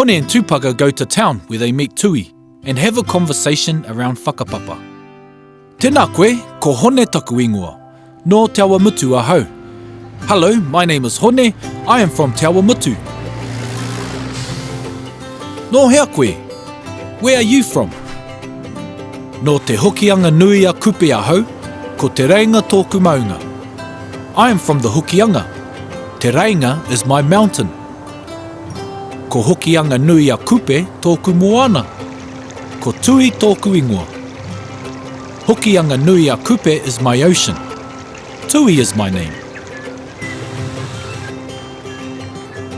Hone and Tupaka go to town where they meet Tui and have a conversation around whakapapa. Tēnā koe, ko Hone taku ingoa. Nō Te Awamutu ahau. Hello, my name is Hone, I am from Te Awamutu. Nō hea koe? Where are you from? Nō Te Hokianga nui a Kupe ahau, ko Te Reinga tōku maunga. I am from the Hokianga. Te Reinga is my mountain. Ko Hokianga nui a Kupe tōku moana. Ko Tui tōku ingoa. Hokianga nui a Kupe is my ocean. Tui is my name.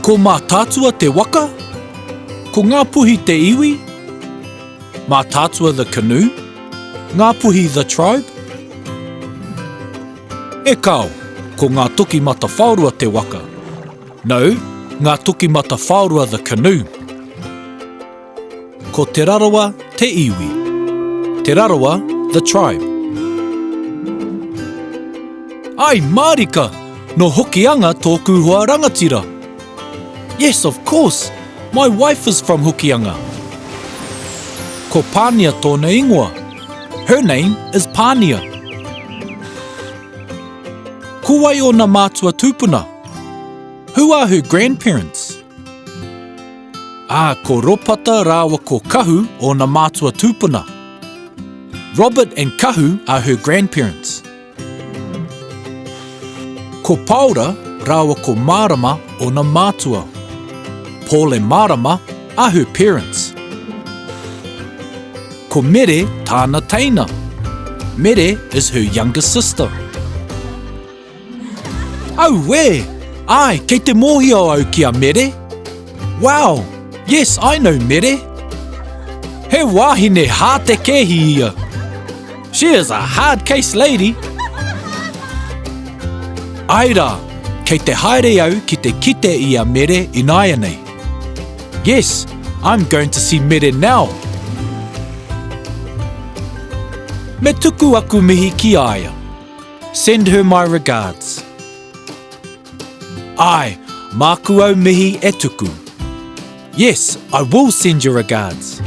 Ko Mātaatua te waka? Ko Ngāpuhi te iwi? Mātaatua the canoe? Ngāpuhi the tribe? E kāo, ko Ngātokimatawhaorua te waka. No, Ngātokimatawhaorua the canoe. Ko Te Rarawa te iwi. Te Rarawa the tribe. Ai mārika! Nō Hokianga tōku hoa rangatira. Yes, of course! My wife is from Hokianga. Ko Pānia tōna ingoa. Her name is Pānia. Ko wai ōna mātua tūpuna? Who are her grandparents? Ā, ko Ropata rāua ko Kahu ōna mātua tūpuna. Robert and Kahu are her grandparents. Ko Paora rāua ko Mārama ōna mātua. Paul and Mārama are her parents. Ko Mere tāna teina. Mere is her younger sister. Auē! Āe, kei te mōhio au ki a Mere. Wow! Yes, I know Mere. He wāhine hātekēhi ia. She is a hard case lady. Āe rā, kei te haere au ki te kite i a Mere ināianei. Yes, I'm going to see Mere now. Me tuku aku mihi ki a ia. Send her my regards. Āe, māku au mihi e tuku. Yes, I will send your regards.